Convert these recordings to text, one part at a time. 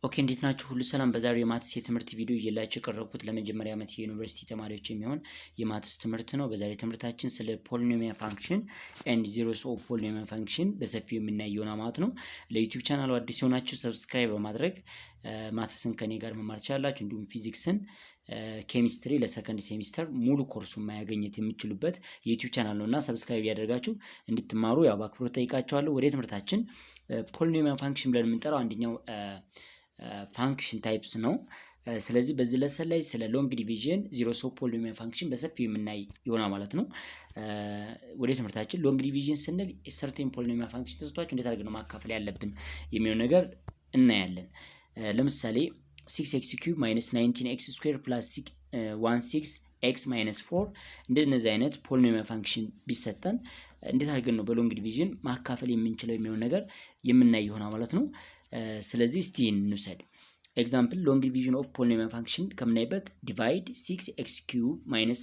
Okay፣ እንዴት ናችሁ? ሁሉ ሰላም። በዛሬው የ maths የትምህርት ቪዲዮ ይዤላችሁ የቀረብኩት ለመጀመሪያ ዓመት የዩኒቨርሲቲ ተማሪዎች የሚሆን የ maths ትምህርት ነው። በዛሬው ትምህርታችን ስለ polynomial function and zeros of polynomial function በሰፊው የምናይ ይሆናል ማለት ነው። ለ YouTube ቻናሉ አዲስ የሆናችሁ subscribe በማድረግ maths ን ከኔ ጋር መማር ትችላላችሁ። እንዲሁም ፊዚክስን፣ ኬሚስትሪ ለ second semester ሙሉ ኮርሱን ማግኘት የምትችሉበት የ YouTube channel ነው እና subscribe እያደረጋችሁ እንድትማሩ ያው በአክብሮት ጠይቃችኋለሁ። ወደ ትምህርታችን። Polynomial function ብለን የምንጠራው አንደኛው function types ነው። ስለዚህ በዚህ lesson ላይ ስለ long division፣ zeros of polynomial function በሰፊው የምናይ ይሆናል ማለት ነው። ወደ ትምህርታችን። Long division ስንል certain polynomial function ተሰጥቷችሁ እንዴት አድርገን ነው ማካፈል ያለብን የሚለው ነገር እናያለን። ለምሳሌ 6 x cube minus 19 x square plus 16 x minus 4፣ እንደነዚህ አይነት polynomial function ቢሰጠን እንዴት አድርገን ነው በ long division ማካፈል የምንችለው የሚለውን ነገር የምናይ ይሆናል ማለት ነው። ስለዚህ እስቲ እንውሰድ። Example፣ long division of polynomial function ከምናይበት divide 6 x cube minus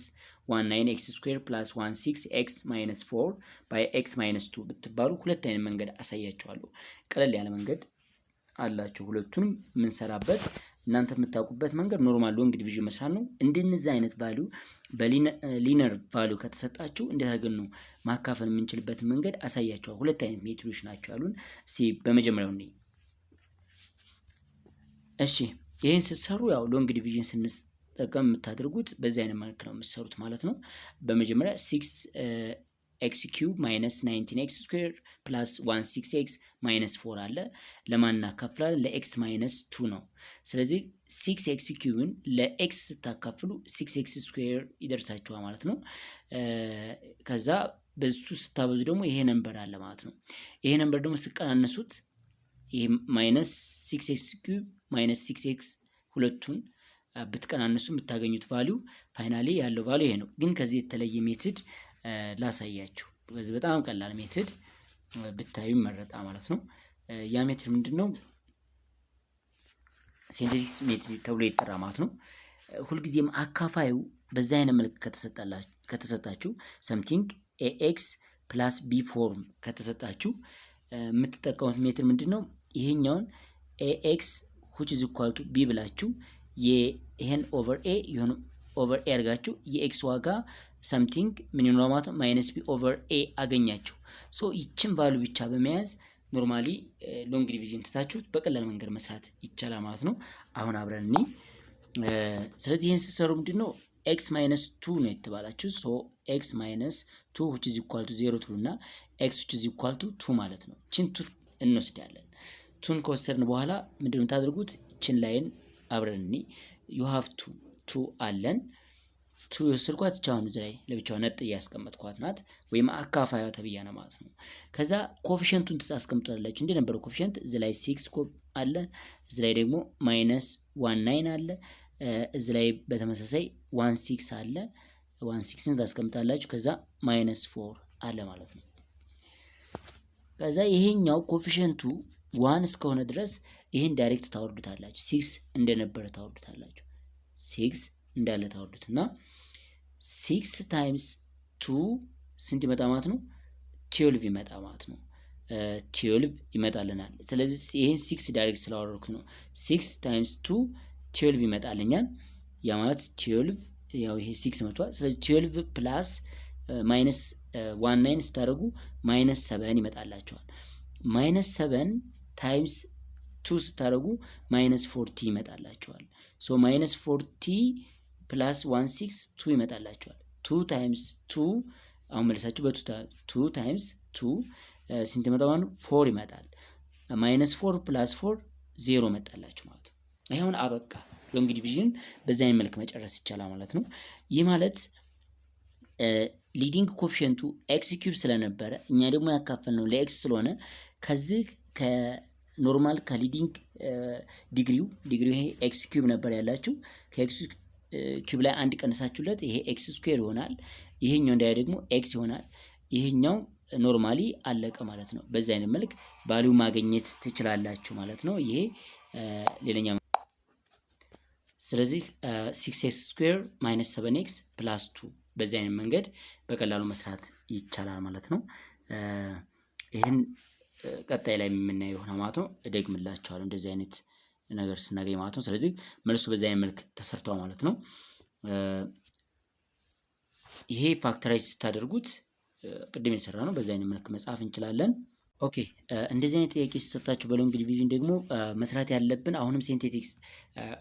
19 x square plus 16 x minus 4 by x minus 2 ብትባሉ ሁለት አይነት መንገድ አሳያችኋለሁ። ቀለል ያለ መንገድ አላቸው። ሁለቱንም የምንሰራበት እናንተ የምታውቁበት መንገድ normal long division መስራት ነው። እንደነዚህ አይነት value በ linear value ከተሰጣችሁ እንዴት አድርገን ነው ማካፈል የምንችልበትን መንገድ አሳያችኋለሁ። ሁለት አይነት method ኦች ናቸው ያሉን። እስቲ በመጀመሪያው እንይ። እሺ፣ ይህን ስትሰሩ ያው long division ስንጠቀም የምታደርጉት በዚህ አይነት መልክ ነው የምትሰሩት ማለት ነው። በመጀመሪያ 6 x cube minus 19 x square plus 16 x minus 4 አለ። ለማን እናካፍላለን? ለ x minus 2 ነው። ስለዚህ 6 x cube ን ለ x ስታካፍሉ 6 x square ይደርሳችኋል ማለት ነው። ከዛ በሱ ስታበዙ ደግሞ ይሄ number አለ ማለት ነው። ይሄ number ደግሞ ስቀናነሱት ይሄ minus 6 x cube minus 6 x ሁለቱን ብትቀናንሱ የምታገኙት value finally ያለው value ይሄ ነው። ግን ከዚህ የተለየ method ላሳያችሁ። በዚህ በጣም ቀላል method ብታዩ ይመረጣል ማለት ነው። ያ method ምንድን ነው? Synthetic method ተብሎ ይጠራ ማለት ነው። ሁልጊዜም አካፋዩ በዚህ አይነት መልክ ከተሰጣችሁ፣ something ax plus b form ከተሰጣችሁ የምትጠቀሙት method ምንድን ነው? ይሄኛውን ax which is equal to b ብላችሁ ይሄን over a ይሁን over a አድርጋችሁ የ x ዋጋ something ምን ይሆናል ማለት ነው? Minus b over a አገኛችሁ። So ይችን value ብቻ በመያዝ normally long division ትታችሁት በቀላል መንገድ መስራት ይቻላል ማለት ነው። አሁን አብረን እኒ ስለዚህ ይህን ስትሰሩ ምንድን ነው? x minus 2 ነው የተባላችሁ። So x minus 2 which is equal to 0 ትሉና x which is equal to 2 ማለት ነው። ችን 2 እንወስዳለን። 2 ን ከወሰድን በኋላ ምንድን ነው የምታደርጉት? ችን line አብረን እኒ you have 2፣ 2 አለን። 2 የወሰድኳት ብቻዋን እዚህ ላይ ለብቻዋ ነጥ እያስቀመጥኳት ናት፣ ወይም አካፋዩ ተብያ ነው ማለት ነው። ከዛ coefficient ኡን ታስቀምጣላችሁ እንደነበረው coefficient እዚህ ላይ 6 አለ፣ እዚህ ላይ ደግሞ minus 19 አለ፣ እዚህ ላይ በተመሳሳይ 16 አለ። 16 ን ታስቀምጣላችሁ። ከዛ minus 4 አለ ማለት ነው። ከዛ ይሄኛው coefficient ኡ 1 እስከሆነ ድረስ ይህን direct ታወርዱታላችሁ። 6 እንደነበረ ታወርዱታላችሁ። 6 እንዳለ ታወርዱት እና 6 times 2 ስንት ይመጣ ማለት ነው? 12 ይመጣ ማለት ነው። 12 ይመጣልናል። ስለዚህ ይህን 6 direct ስላወረድኩት ነው። 6 times 2 12 ይመጣልኛል። ያ ማለት 12 ያው ይሄ 6 መጥቷል። ስለዚህ 12 plus minus 19 ስታደርጉ minus 7 ይመጣላችኋል። Minus 7 times 2 ስታደርጉ minus 14 ይመጣላችኋል። So minus 14 plus 16 2 ይመጣላችኋል። 2 times 2፣ አሁን መልሳችሁ በ 2 times 2 ስንት ይመጣ ማለት ነው? 4 ይመጣል። Minus 4 plus 4 0 መጣላችሁ ማለት ነው። ይኸውን አበቃ። Long division በዚህ አይነት መልክ መጨረስ ይቻላል ማለት ነው። ይህ ማለት leading coefficient ኡ x cube ስለነበረ እኛ ደግሞ ያካፈልነው ለ x ስለሆነ ከዚህ ከ normal ከ leading degree ው ይሄ x cube ነበር ያላችሁ፣ ከ x cube ላይ አንድ ቀንሳችሁለት ይሄ x square ይሆናል። ይሄኛው እንዳያ ደግሞ x ይሆናል። ይሄኛው normally አለቀ ማለት ነው። በዚህ አይነት መልክ value ማግኘት ትችላላችሁ ማለት ነው። ይሄ ሌላኛው። ስለዚህ 6 x square minus 7 x plus 2 በዚህ አይነት መንገድ በቀላሉ መስራት ይቻላል ማለት ነው። ይህን ቀጣይ ላይ የምናየው ይሆናል ማለት ነው። እደግምላችኋለሁ እንደዚህ አይነት ነገር ስናገኝ ማለት ነው። ስለዚህ መልሱ በዚያ መልክ ተሰርቷል ማለት ነው። ይሄ factorize ስታደርጉት ቅድም የሰራነው በዚህ አይነት መልክ መጻፍ እንችላለን። Okay፣ እንደዚህ አይነት ጥያቄ ሲሰጣችሁ በ long division ደግሞ መስራት ያለብን አሁንም synthetic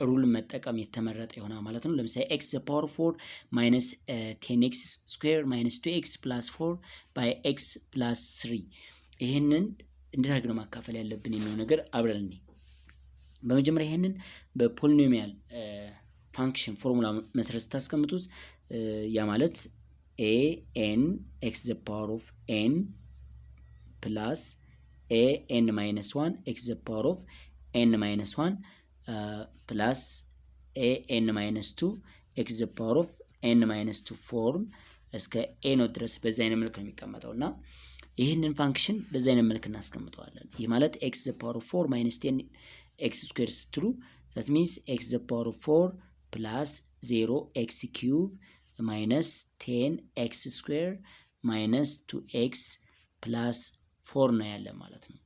rule መጠቀም የተመረጠ ይሆናል ማለት ነው። ለምሳሌ x the power four minus 10 x square minus two x plus four by x plus three፣ ይህንን እንዴት አድርገን ነው ማካፈል ያለብን የሚለው ነገር አብረን እንይ። በመጀመሪያ ይህንን በ polynomial function formula መሰረት ስታስቀምጡት ያ ማለት a n x the power of n plus a n minus one x the power of n minus one plus a n minus two x the power of n minus two form እስከ a naught ድረስ በዚህ አይነት መልክ ነው የሚቀመጠው እና ይህንን function በዚህ አይነት መልክ እናስቀምጠዋለን። ይህ ማለት x the power of four minus 10 x square ስትሉ that means x the power of four plus zero x cube minus 10 x square minus two x plus four ነው ያለ ማለት ነው።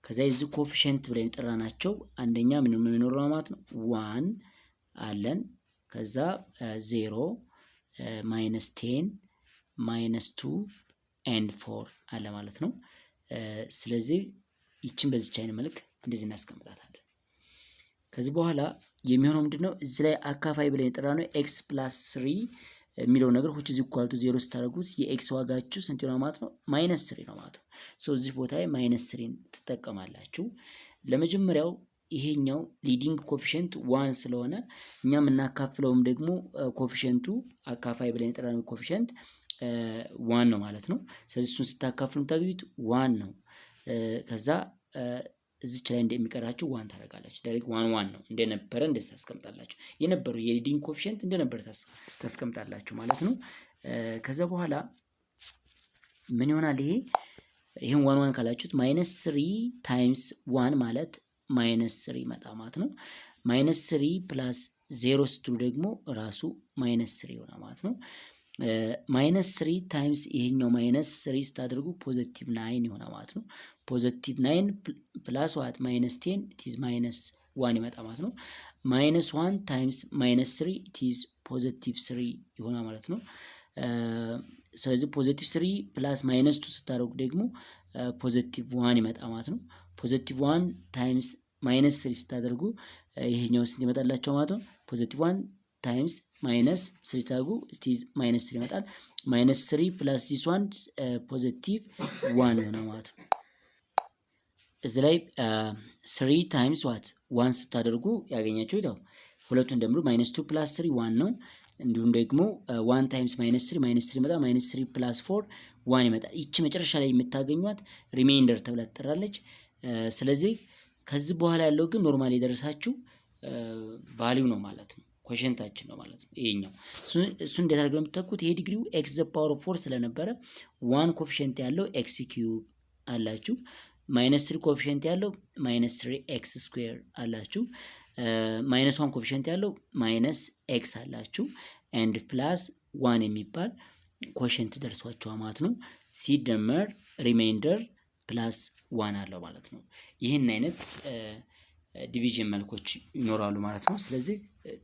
ከዛ የዚህ coefficient ብለን የጠራናቸው አንደኛ ምን የሚኖረው ማለት ነው፣ one አለን። ከዛ zero፣ minus 10፣ minus two and four አለ ማለት ነው። ስለዚህ ይችን በዚች አይነት መልክ እንደዚህ እናስቀምጣታለን። ከዚህ በኋላ የሚሆነው ምንድን ነው? እዚህ ላይ አካፋይ ብለን የጠራነው x plus three የሚለው ነገር which is equal to zero ስታደርጉት የ x ዋጋችሁ ስንት ይሆናል ማለት ነው? Minus three ነው ማለት ነው። So እዚህ ቦታ ላይ minus three ን ትጠቀማላችሁ። ለመጀመሪያው ይሄኛው leading coefficient one ስለሆነ እኛ የምናካፍለውም ደግሞ coefficient ኡ አካፋይ ብለን የጠራነው coefficient one ነው ማለት ነው። ስለዚህ እሱን ስታካፍሉ የምታገኙት one ነው። ከዛ እዚች ላይ እንደሚቀራችሁ one ታደርጋላችሁ። Direct one one ነው፣ እንደነበረ እንደዚህ ታስቀምጣላችሁ። የነበረው የ leading coefficient እንደነበረ ታስቀምጣላችሁ ማለት ነው። ከዛ በኋላ ምን ይሆናል? ይሄን one one ካላችሁት minus three times one ማለት minus three ይመጣ ማለት ነው። Minus three plus zero ስትሉ ደግሞ ራሱ minus three ይሆናል ማለት ነው። Minus three times ይሄኛው minus three ስታደርጉ positive nine ይሆናል ማለት ነው። Positive nine plus what? Minus 10 it's minus one ይመጣ ማለት ነው። Minus one times minus three it's positive three ይሆናል ማለት ነው። ስለዚህ positive three plus minus two ስታደርጉ ደግሞ positive one ይመጣ ማለት ነው። Positive one times minus three ስታደርጉ ይሄኛው ስንት ይመጣላቸው ማለት ነው? Positive one times minus three ስታደርጉ it's minus three ይመጣል። Minus three plus this one positive one ይሆናል ማለት ነው። እዚህ ላይ three times what? One ስታደርጉ ያገኛችሁት ያው ሁለቱን ደምሩ minus two plus three one ነው። እንዲሁም ደግሞ one times minus three minus three ይመጣል። Minus three plus four one ይመጣል። ይቺ መጨረሻ ላይ የምታገኟት remainder ተብላ ትጠራለች። ስለዚህ ከዚህ በኋላ ያለው ግን normally የደረሳችሁ value ነው ማለት ነው። Quotient ኣችን ነው ማለት ነው። ይሄኛው እሱ እንዴት አድርገው የምትተኩት? ይሄ degree ው x the power of four ስለነበረ one coefficient ያለው x cube አላችሁ። Minus three coefficient ያለው minus three x square አላችሁ። Minus one coefficient ያለው minus x አላችሁ። And plus one የሚባል quotient ደርሷችኋል ማለት ነው። ሲደመር remainder plus one አለው ማለት ነው። ይህን አይነት division መልኮች ይኖራሉ ማለት ነው። ስለዚህ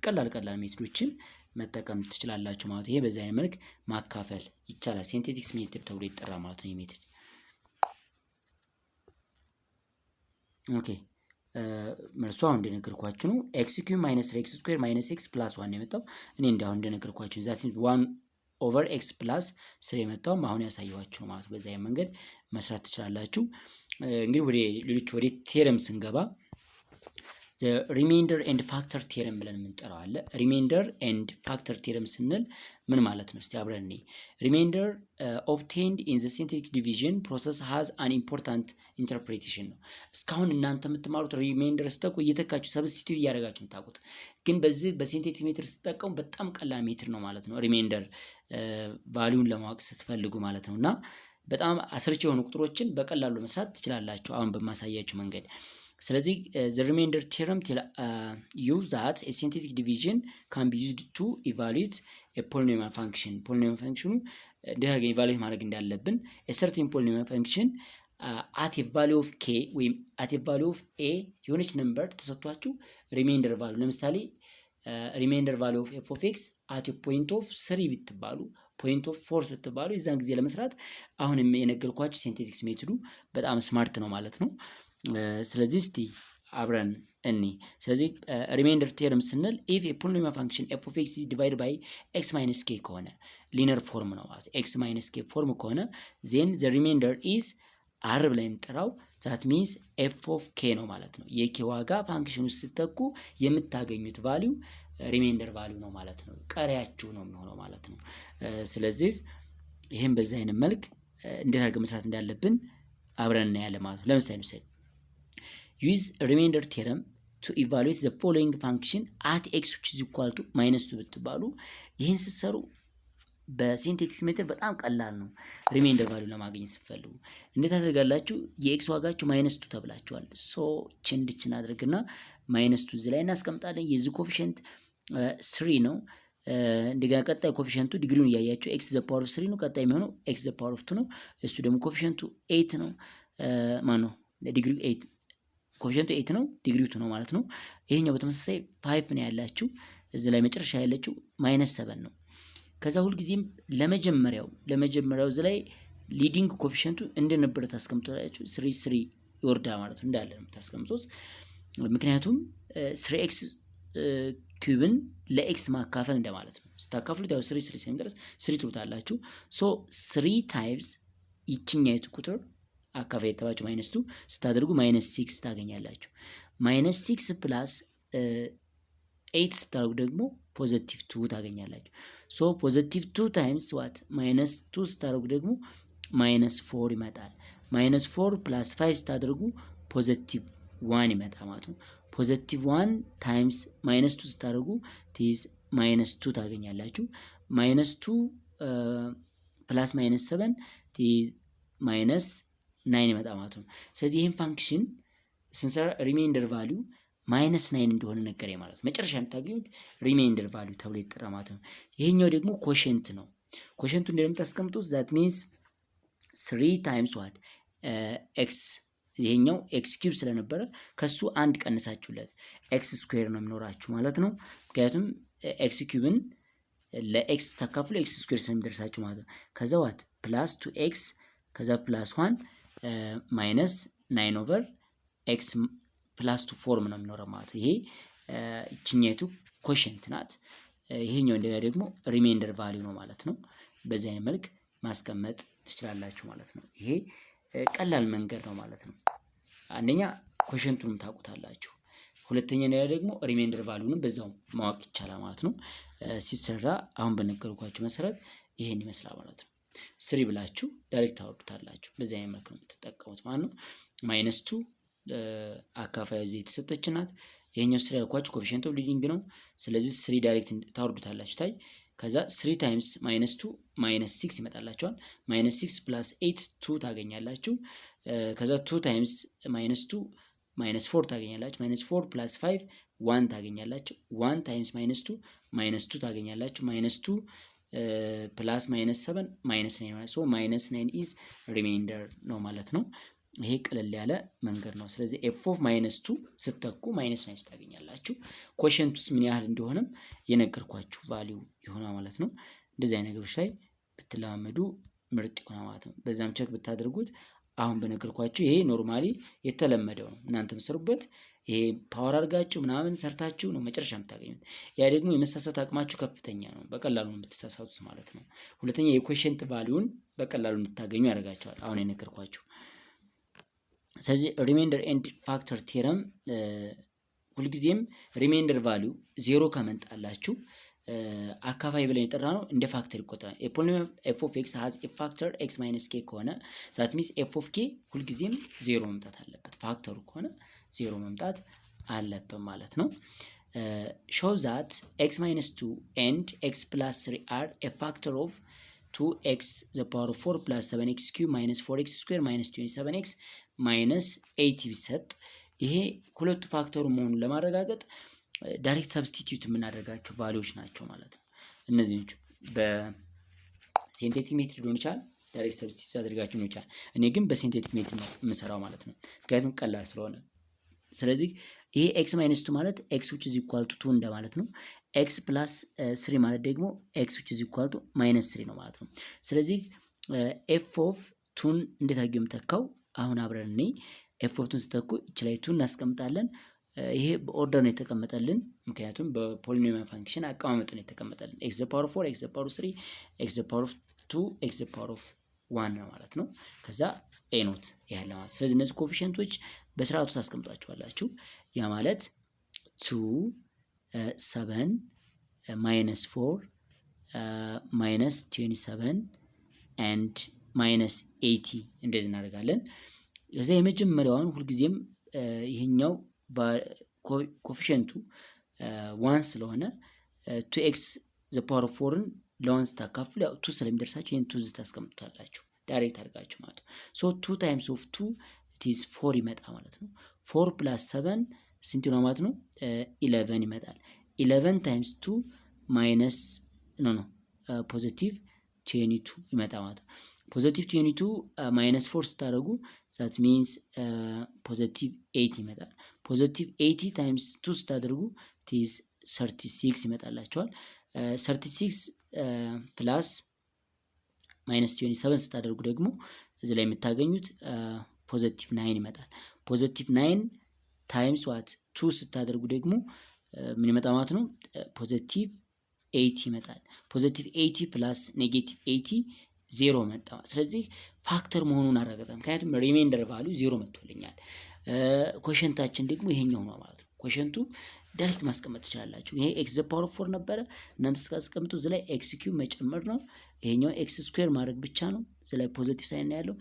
ቀላል ቀላል method ኦችን መጠቀም ትችላላችሁ ማለት ነው። ይሄ በዚህ አይነት መልክ ማካፈል ይቻላል። Synthetic method ተብሎ ይጠራል ማለት ነው ይህ method። Okay፣ መልሱ አሁን እንደነገርኳችሁ ነው። X cube minus x square minus x plus one የመጣው እኔ እንደ አሁን እንደነገርኳችሁ that one over x plus three የመጣውም አሁን ያሳየኋችሁ ማለት ነው። በዛ መንገድ መስራት ትችላላችሁ። እንግዲህ ወደ ሌሎች ወደ theorem ስንገባ remainder and factor theorem ብለን የምንጠራው አለ። Remainder and factor theorem ስንል ምን ማለት ነው? እስቲ አብረን እንይ። Remainder obtained in the synthetic division process has an important interpretation ነው። እስካሁን እናንተ የምትማሩት remainder ስተቁ እየተካችሁ substitute እያደረጋችሁ የምታውቁት፣ ግን በዚህ በ synthetic method ስትጠቀሙ በጣም ቀላል method ነው ማለት ነው። Remainder value ን ለማወቅ ስትፈልጉ ማለት ነው። እና በጣም አሰልቺ የሆኑ ቁጥሮችን በቀላሉ መስራት ትችላላችሁ አሁን በማሳያችሁ መንገድ። ስለዚህ the remainder theorem tell you that a synthetic division can be used to evaluate a polynomial function። Polynomial function ኑ እንዴት አድርገን evaluate ማድረግ እንዳለብን፣ a certain polynomial function At value of k ወይም at value of a የሆነች number ተሰጥቷችሁ remainder value፣ ለምሳሌ remainder value of f of x at point of three ብትባሉ፣ point of four ስትባሉ የዛን ጊዜ ለመስራት አሁን የነገርኳችሁ synthetic method ኡ በጣም smart ነው ማለት ነው። ስለዚህ እስቲ አብረን እኒ ስለዚህ remainder theorem ስንል if a polynomial function f of x divide by x minus k ከሆነ፣ linear form ነው ማለት፣ x minus k form ከሆነ then the remainder is r ብለን የምንጠራው that means f of k ነው ማለት ነው። የ k ዋጋ function ውስጥ ስተኩ የምታገኙት value remainder value ነው ማለት ነው። ቀሪያችሁ ነው የሚሆነው ማለት ነው። ስለዚህ ይህም በዚህ አይነት መልክ እንዴት አድርገን መስራት እንዳለብን አብረን እናያለን ማለት ነው። ለምሳሌ ምሳሌ use remainder theorem to evaluate the following function at x which is equal to minus two ብትባሉ ይህን ስትሰሩ በ synthetic method በጣም ቀላል ነው። Remainder value ለማግኘት ስትፈልጉ እንዴት አድርጋላችሁ? የ x ዋጋችሁ minus two ተብላችኋል። So ችንድችን አድርግና minus two እዚህ ላይ እናስቀምጣለን። የዚህ coefficient three ነው። እንደገና ቀጣይ coefficient ኡ degree ውን እያያችሁ x the power of three ነው። ቀጣይ የሚሆነው x the power of two ነው። እሱ ደግሞ coefficient ኡ eight ነው። ማን ነው degree ው eight፣ coefficient ኡ eight ነው፣ degree ው two ነው ማለት ነው። ይሄኛው በተመሳሳይ five ነው ያላችሁ። እዚህ ላይ መጨረሻ ያለችው minus seven ነው። ከዛ ሁልጊዜም ለመጀመሪያው እዚህ ላይ leading coefficient ኡ እንደነበረ ታስቀምጡላችሁ። Three three ይወርዳል ማለት ነው እንዳለ ነው የምታስቀምጡት። ምክንያቱም three x cube ን ለ x ማካፈል እንደማለት ነው። ስታካፍሉት ያው three three ስለሚደርስ three ትሉታላችሁ። So three times ይችኛይቱ ቁጥር አካፋይ የተባቸው minus two ስታደርጉ minus six ታገኛላችሁ። Minus six plus eight ስታደርጉ ደግሞ positive two ታገኛላችሁ። So positive two times what minus two ስታደርጉ ደግሞ minus four ይመጣል። Minus four plus five ስታደርጉ positive one ይመጣል ማለት ነው። Positive one times minus two ስታደርጉ this minus two ታገኛላችሁ። Minus two plus minus seven minus nine ይመጣል ማለት ነው። ስለዚህ ይህን function ስንሰራ remainder value minus nine እንደሆነ ነገረኝ ማለት ነው። መጨረሻ የምታገኙት remainder value ተብሎ ይጠራ ማለት ነው። ይሄኛው ደግሞ quotient ነው። Quotient ኡ እንደምታስቀምጡት that means three times what x፣ ይሄኛው x cube ስለነበረ ከሱ አንድ ቀንሳችሁለት x square ነው የሚኖራችሁ ማለት ነው። ምክንያቱም x cube ን ለ x ተካፍሎ x square ስለሚደርሳችሁ ማለት ነው። ከዛ what plus two x ከዛ plus one minus nine over x plus two form ነው የሚኖረው ማለት ነው። ይሄ ይችኛይቱ quotient ናት። ይሄኛው እንደገና ደግሞ remainder value ነው ማለት ነው። በዚህ አይነት መልክ ማስቀመጥ ትችላላችሁ ማለት ነው። ይሄ ቀላል መንገድ ነው ማለት ነው። አንደኛ quotient ኡንም ታውቁታላችሁ። ሁለተኛ ደግሞ remainder value ንም በዛው ማወቅ ይቻላል ማለት ነው። ሲሰራ አሁን በነገርኳችሁ መሰረት ይሄን ይመስላል ማለት ነው። Three ብላችሁ direct ታወርዱታላችሁ። በዚህ አይነት መልክ ነው የምትጠቀሙት ማለት ነው። Minus two አካፋዩ እዚህ የተሰጠች ናት። ይሄኛው three ያልኳችሁ coefficient of leading ነው። ስለዚህ three direct ታወርዱታላችሁ ታይ። ከዛ three times minus two minus six ይመጣላችኋል። Minus six plus eight two ታገኛላችሁ። ከዛ two times minus two minus four ታገኛላችሁ። Minus four plus five one ታገኛላችሁ። One times minus two minus two ታገኛላችሁ። Minus two plus minus seven minus nine፣ so minus nine is remainder ነው ማለት ነው። ይሄ ቀለል ያለ መንገድ ነው። ስለዚህ f of minus two ስተኩ minus nine ታገኛላችሁ። Quotient ኡስ ምን ያህል እንደሆነም የነገርኳችሁ value ይሆናል ማለት ነው። እንደዚህ አይነት ነገሮች ላይ ብትለማመዱ ምርጥ ይሆናል ማለት ነው። በዛም check ብታደርጉት አሁን በነገርኳችሁ ይሄ normally የተለመደው ነው። እናንተ የምትሰሩበት ይሄ power አድርጋችሁ ምናምን ሰርታችሁ ነው መጨረሻ የምታገኙት። ያ ደግሞ የመሳሳት አቅማችሁ ከፍተኛ ነው። በቀላሉ ነው የምትሳሳቱት ማለት ነው። ሁለተኛ የ quotient value ን በቀላሉ እንድታገኙ ያደርጋችኋል አሁን የነገርኳችሁ። ስለዚህ remainder and factor theorem ሁልጊዜም remainder value zero ከመጣላችሁ አካፋይ ብለን የጠራነው እንደ factor ይቆጠራል። Polynomial f of x has a factor x minus k ከሆነ that means f of k ሁልጊዜም ዜሮ መምጣት አለበት። Factor ኡ ከሆነ ዜሮ መምጣት አለበት ማለት ነው። Show that x minus two and x plus three are a factor of two x the power of four plus seven x cube minus four x square minus 27 x minus eight ቢሰጥ ይሄ ሁለቱ factor ኡ መሆኑን ለማረጋገጥ direct substitute የምናደርጋቸው value ዎች ናቸው ማለት ነው። እነዚህኞቹ በ synthetic method ሊሆን ይችላል። Direct substitute አድርጋችሁ ነው ይቻላል። እኔ ግን በ synthetic method ነው የምሰራው ማለት ነው፣ ምክንያቱም ቀላል ስለሆነ። ስለዚህ ይሄ x minus two ማለት x which is equal to two እንደማለት ነው። x plus three ማለት ደግሞ x which is equal to minus three ነው ማለት ነው። ስለዚህ f of two ን እንዴት አድርጌ የምተካው አሁን አብረን እኔ f of two ን ስተኩ እች ላይ two እናስቀምጣለን። ይሄ በ order ነው የተቀመጠልን፣ ምክንያቱም በ polynomial function አቀማመጥ ነው የተቀመጠልን። x the power of four፣ x the power of three፣ x the power of two፣ x the power of one ነው ማለት ነው። ከዛ a naught ያለ ማለት። ስለዚህ እነዚህ coefficient ኦች በስርዓቱ ታስቀምጧቸዋላችሁ። ያ ማለት two፣ seven፣ minus four፣ minus 27 and minus 80 እንደዚህ እናደርጋለን። ከዚያ የመጀመሪያውን ሁልጊዜም ይህኛው coefficient ኡ one ስለሆነ two x the power of four ን ለ one ስታካፍሉ ያው two ስለሚደርሳችሁ ይህን two ታስቀምጡታላችሁ direct አድርጋችሁ ማለት ነው። So two times of two is four ይመጣ ማለት ነው። Four plus seven ስንት ነው ማለት ነው? 11 ይመጣል። 11 times two minus no positive 22 ይመጣ ማለት ነው። Positive 22 minus four ስታደርጉ that means positive 8 ይመጣል። Positive 8 times two ስታደርጉ is 36 ይመጣላቸዋል። 36 plus minus 27 ስታደርጉ ደግሞ እዚህ ላይ የምታገኙት positive nine ይመጣል። Positive nine times what two ስታደርጉ ደግሞ ምን ይመጣ ማለት ነው? Positive 80 ይመጣል። Positive 80 plus negative 80 ዜሮ መጣ። ስለዚህ factor መሆኑን አረጋገጠ። ምክንያቱም remainder value zero መጥቶልኛል። Quotient ኣችን ደግሞ ይሄኛው ነው ማለት ነው። Quotient ኡ direct ማስቀመጥ ትችላላችሁ። ይሄ x the power of four ነበረ። እናንተ ስታስቀምጡ እዚ ላይ x cube መጨመር ነው። ይሄኛው x square ማድረግ ብቻ ነው። እዚ ላይ positive sign ነው ያለው።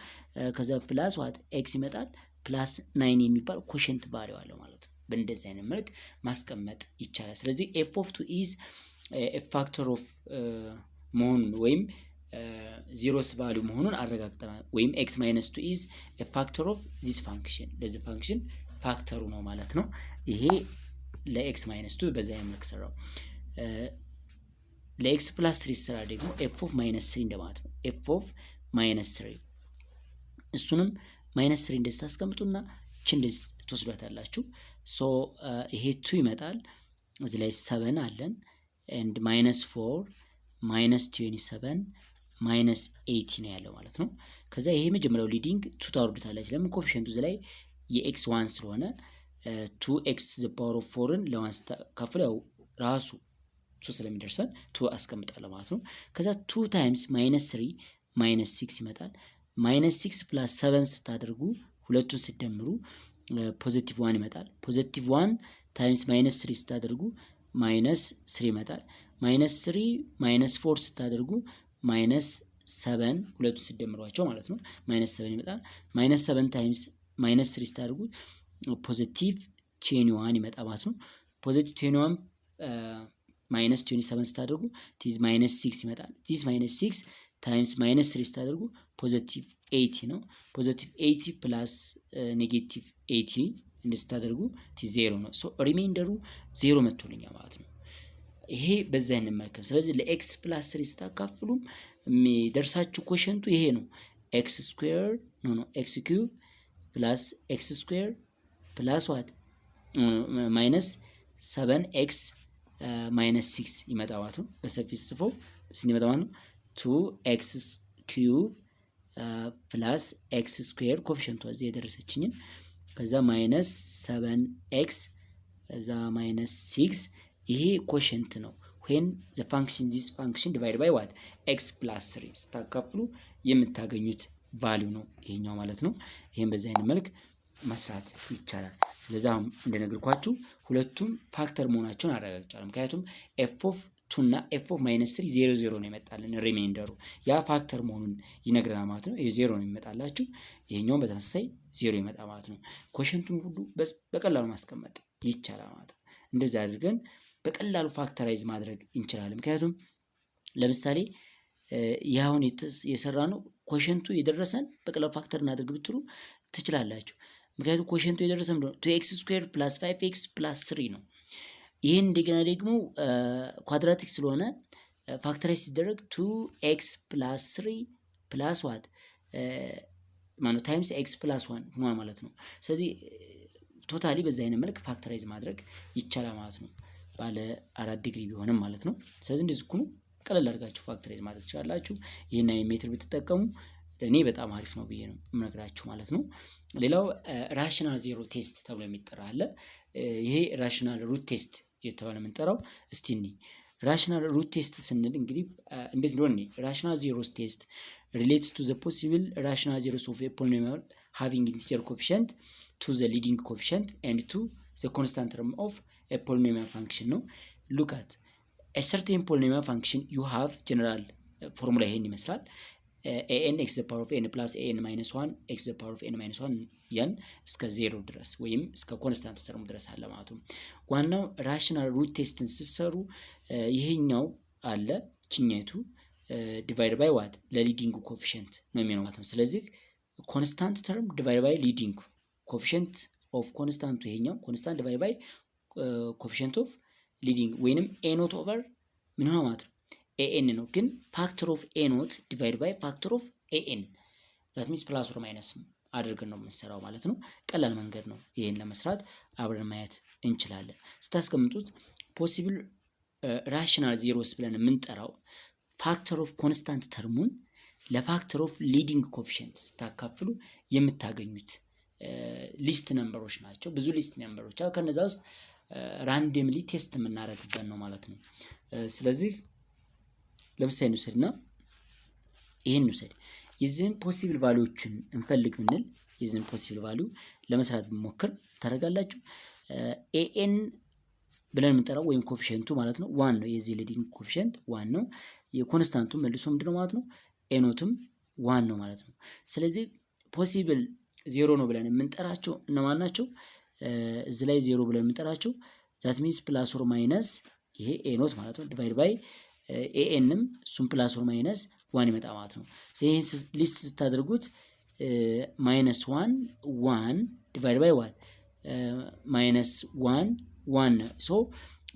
ከዛ plus what x ይመጣል፣ plus nine የሚባል quotient value አለው ማለት ነው። በእንደዚህ አይነት መልክ ማስቀመጥ ይቻላል። ስለዚህ f of two is factor of መሆኑን ወይም zeros value መሆኑን አረጋግጠናል። ወይም x minus two is factor of this function፣ ለዚህ function factor ኡ ነው ማለት ነው። ይሄ ለ x minus two በዛ መልክ ሰራው። ለ x plus three ስራ ደግሞ f of minus three እንደማለት ነው። f of minus three እሱንም minus three እንደዚህ ታስቀምጡና ች እንደዚህ ትወስዷታላችሁ። So ይሄ two ይመጣል። እዚህ ላይ seven አለን and minus four፣ minus 27፣ minus 80 ነው ያለው ማለት ነው። ከዛ ይሄ የመጀመሪያው leading two ታወርዱታላችሁ። ለምን? Coefficient ኡ እዚህ ላይ የ x one ስለሆነ two x the power of four ን ለ one ስታካፍል ያው ራሱ two ስለሚደርሰን two አስቀምጣለሁ ማለት ነው። ከዛ two times minus three minus six ይመጣል። Minus six plus seven ስታደርጉ ሁለቱን ስትደምሩ positive one ይመጣል። Positive one times minus three ስታደርጉ minus three ይመጣል። Minus three minus four ስታደርጉ minus seven፣ ሁለቱን ስትደምሯቸው ማለት ነው፣ minus seven ይመጣል። Minus seven times minus three ስታደርጉ positive 21 ይመጣ ማለት ነው። Positive 21 minus 27 ስታደርጉ this minus six ይመጣል። This minus six times minus three ስታደርጉ positive 80 ነው። Positive 80 plus negative 80 እንደዚህ ስታደርጉ ዜሮ ነው። So remainder ኡ zero መጥቶልኛል ማለት ነው። ይሄ በዛ እንመልከት። ስለዚህ ለ x plus three ስታካፍሉም የሚደርሳችሁ quotient ኡ ይሄ ነው። X square no x cube plus x square plus what minus seven x minus six ይመጣ ማለት ነው። በሰፊ ጽፎ ስንት ይመጣ ማለት ነው? Two x cube plus x square coefficient ኧ እዚህ የደረሰችኝን ከዛ minus seven x ከዛ minus six ይሄ quotient ነው። When the function this function divide by what x plus three ስታካፍሉ የምታገኙት value ነው ይሄኛው ማለት ነው። ይሄን በዚህ አይነት መልክ መስራት ይቻላል። ስለዚህ አሁን እንደነገርኳችሁ ሁለቱም factor መሆናቸውን አረጋግጫለሁ። ምክንያቱም f of two እና f of minus three zero zero ነው የመጣልን remainder ኡ፣ ያ factor መሆኑን ይነግረናል ማለት ነው። ይሄ ዜሮ ነው የሚመጣላችሁ፣ ይሄኛውም በተመሳሳይ ዜሮ ይመጣ ማለት ነው። Quotient ኡን ሁሉ በቀላሉ ማስቀመጥ ይቻላል ማለት ነው። እንደዚህ አድርገን በቀላሉ factorize ማድረግ እንችላለን። ምክንያቱም ለምሳሌ ይህ አሁን የሰራነው quotient ኡ የደረሰን በቀላሉ factor እናድርግ ብትሉ ትችላላችሁ። ምክንያቱም quotient ኡ የደረሰን ምንድነው? Two x square plus five x plus three ነው። ይህን እንደገና ደግሞ quadratic ስለሆነ factorize ሲደረግ two x plus three plus what ማነው times x plus one ሆኗል ማለት ነው። ስለዚህ totally በዚህ አይነት መልክ factorize ማድረግ ይቻላል ማለት ነው። ባለ አራት ዲግሪ ቢሆንም ማለት ነው። ስለዚህ እንደዚህ እኮ ቀለል አድርጋችሁ factorize ማድረግ ትችላላችሁ። ይህን አይነት method ብትጠቀሙ እኔ በጣም አሪፍ ነው ብዬ ነው የምነግራችሁ ማለት ነው። ሌላው rational zero test ተብሎ የሚጠራ አለ። ይሄ rational root test የተባለ የምንጠራው እስቲ እኒ rational root test ስንል እንግዲህ እንዴት እንደሆነ፣ rational zeros test relates to the possible rational zeros of a polynomial having integer coefficient to the leading coefficient and to the constant term of a polynomial function ነው። Look at a certain polynomial function. You have general formula ይሄን ይመስላል። An x the power of n plus an minus one x the power of n minus one ያን እስከ ዜሮ ድረስ ወይም እስከ constant term ኡ ድረስ አለ ማለት ነው። ዋናው rational root test ን ስትሰሩ ይሄኛው አለ ችኛይቱ divide by what ለ leading coefficient ነው የሚሆነው ማለት ነው። ስለዚህ constant term divide by leading coefficient of constant ኡ፣ ይሄኛው constant divide by coefficient of leading ወይንም a naught over ምን ሆነ ማለት ነው an ነው። ግን factor of a naught divide by factor of an, that means plus or minus አድርገን ነው የምንሰራው ማለት ነው። ቀላል መንገድ ነው። ይህን ለመስራት አብረን ማየት እንችላለን። ስታስቀምጡት possible rational zeros ብለን የምንጠራው factor of constant term ኡን ለ factor of leading coefficient ስታካፍሉ የምታገኙት least number ኦች ናቸው። ብዙ least number ኦች አሉ። ከነዛ ውስጥ randomly test የምናደርግበት ነው ማለት ነው። ስለዚህ ለምሳሌ እንውሰድና ይህን እንውሰድ። የዚህን possible value ዎችን እንፈልግ ብንል፣ የዚህን possible value ለመስራት ብንሞክር ታደርጋላችሁ። An ብለን የምንጠራው ወይም coefficient ኡ ማለት ነው one ነው። የዚህ leading coefficient one ነው። የ constant ኡ መልሶ ምንድነው ማለት ነው? A naught ም one ነው ማለት ነው። ስለዚህ possible zero ነው ብለን የምንጠራቸው እነማን ናቸው? እዚህ ላይ ዜሮ ብለን የምንጠራቸው that means plus or minus ይሄ a naught ማለት ነው divide by an ም እሱም plus or minus one ይመጣ ማለት ነው። ይህን list ስታደርጉት minus one, one divide by one, minus one, one, so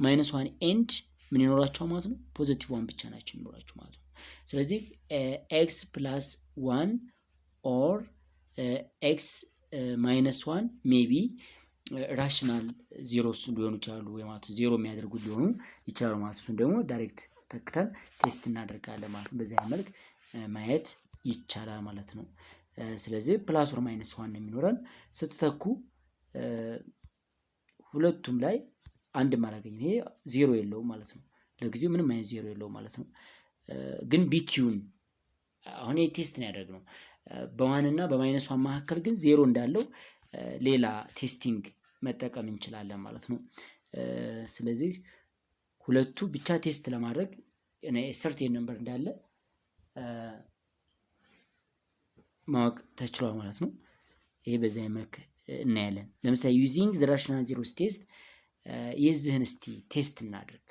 minus one and ምን ይኖራቸው ማለት ነው? Positive one ብቻ ናቸው የሚኖራቸው ማለት ነው። ስለዚህ x plus one or x minus one maybe rational zeros ሊሆኑ ይችላሉ ወይ ማለት ነው። ዜሮ የሚያደርጉት ሊሆኑ ይችላሉ ማለት ነው። እሱን ደግሞ direct ተክተን test እናደርጋለን ማለት ነው። በዚህ መልክ ማየት ይቻላል ማለት ነው። ስለዚህ plus or minus one ነው የሚኖረን። ስትተኩ ሁለቱም ላይ አንድም አላገኝም። ይሄ ዜሮ የለውም ማለት ነው። ለጊዜው ምንም አይነት ዜሮ የለውም ማለት ነው። ግን between አሁን ይሄ test ነው ያደረግነው። በ one እና በ minus one መካከል ግን ዜሮ እንዳለው ሌላ testing መጠቀም እንችላለን ማለት ነው። ስለዚህ ሁለቱ ብቻ test ለማድረግ certain number እንዳለ ማወቅ ተችሏል ማለት ነው። ይሄ በዚህ መልክ እናያለን። ለምሳሌ using the rational zeros test የዚህን እስቲ test እናድርግ።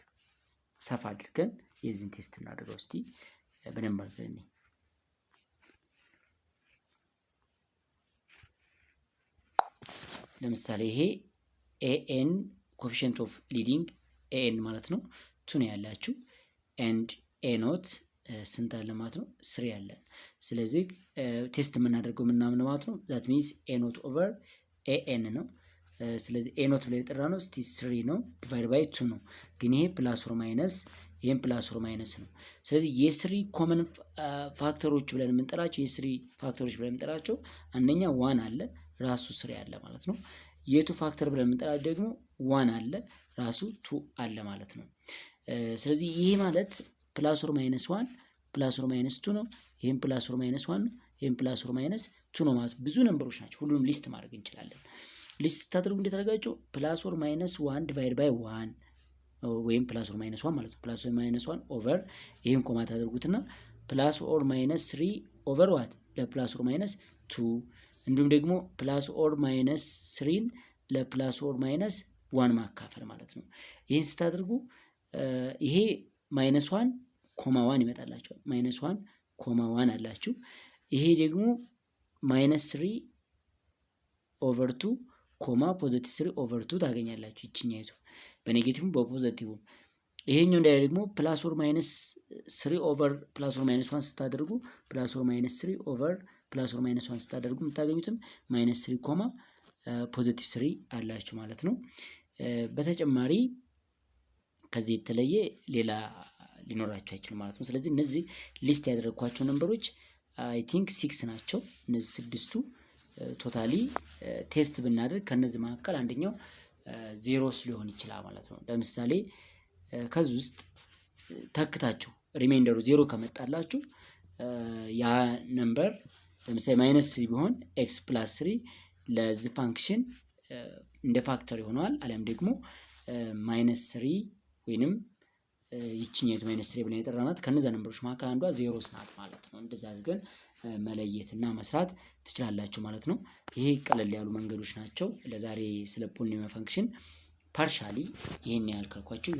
ሰፋ አድርገን የዚህን test እናድርገው እስቲ በደንብ አድርገን። ለምሳሌ ይሄ an coefficient of leading an ማለት ነው two ነው ያላችሁ and a naught ስንት አለ ማለት ነው? Three አለን። ስለዚህ test የምናደርገው ምናምን ማለት ነው that means a naught over an ነው። ስለዚህ a naught ብለን የጠራ ነው እስቲ three ነው divide by two ነው። ግን ይሄ plus or minus ይሄም plus or minus ነው። ስለዚህ የ three common factor ኦች ብለን የምንጠራቸው፣ የ three factor ኦች ብለን የምንጠራቸው አንደኛ one አለ፣ ራሱ three አለ ማለት ነው። የ two factor ብለን የምንጠራቸው ደግሞ one አለ፣ ራሱ two አለ ማለት ነው። ስለዚህ ይሄ ማለት plus or minus one plus or minus two ነው። ይህም plus or minus one ነው። ይህም plus or minus two ነው ማለት ብዙ number ኦች ናቸው። ሁሉንም list ማድረግ እንችላለን። List ስታደርጉ እንዴት አደርጋቸው? Plus or minus one divide by one ወይም plus or minus one ማለት ነው። Plus or minus one over ይህን comma ታደርጉትና plus or minus three over what ለ plus or minus two፣ እንዲሁም ደግሞ plus or minus three ን ለ plus or minus one ማካፈል ማለት ነው። ይህን ስታደርጉ ይሄ minus one comma one ይመጣላችኋል። Minus one comma one አላችሁ። ይሄ ደግሞ minus three over two comma positive three over two ታገኛላችሁ። ይችኛይቱ በኔጌቲቭም በፖዘቲቭም ይሄኛው እንዳለ ደግሞ plus or minus three over plus or minus one ስታደርጉ፣ plus or minus three over plus or minus one ስታደርጉ የምታገኙትም minus three comma positive three አላችሁ ማለት ነው። በተጨማሪ ከዚህ የተለየ ሌላ ሊኖራቸው አይችልም ማለት ነው። ስለዚህ እነዚህ list ያደረግኳቸው number ኦች I think six ናቸው። እነዚህ ስድስቱ totally test ብናደርግ ከነዚህ መካከል አንደኛው zeros ሊሆን ይችላል ማለት ነው። ለምሳሌ ከዚህ ውስጥ ተክታችሁ remainder ኡ ዜሮ ከመጣላችሁ ያ number ለምሳሌ minus three ቢሆን x plus three ለዚህ function እንደ factor ይሆነዋል። አሊያም ደግሞ minus three ወይንም ይችኛቱ minus three ብለን የጠራናት ከነዚያ number ኦች መካከል አንዷ zeros ናት ማለት ነው። እንደዛ አድርገን መለየት እና መስራት ትችላላችሁ ማለት ነው። ይሄ ቀለል ያሉ መንገዶች ናቸው። ለዛሬ ስለ polynomial function partially ይሄን ያህል ካልኳችሁ።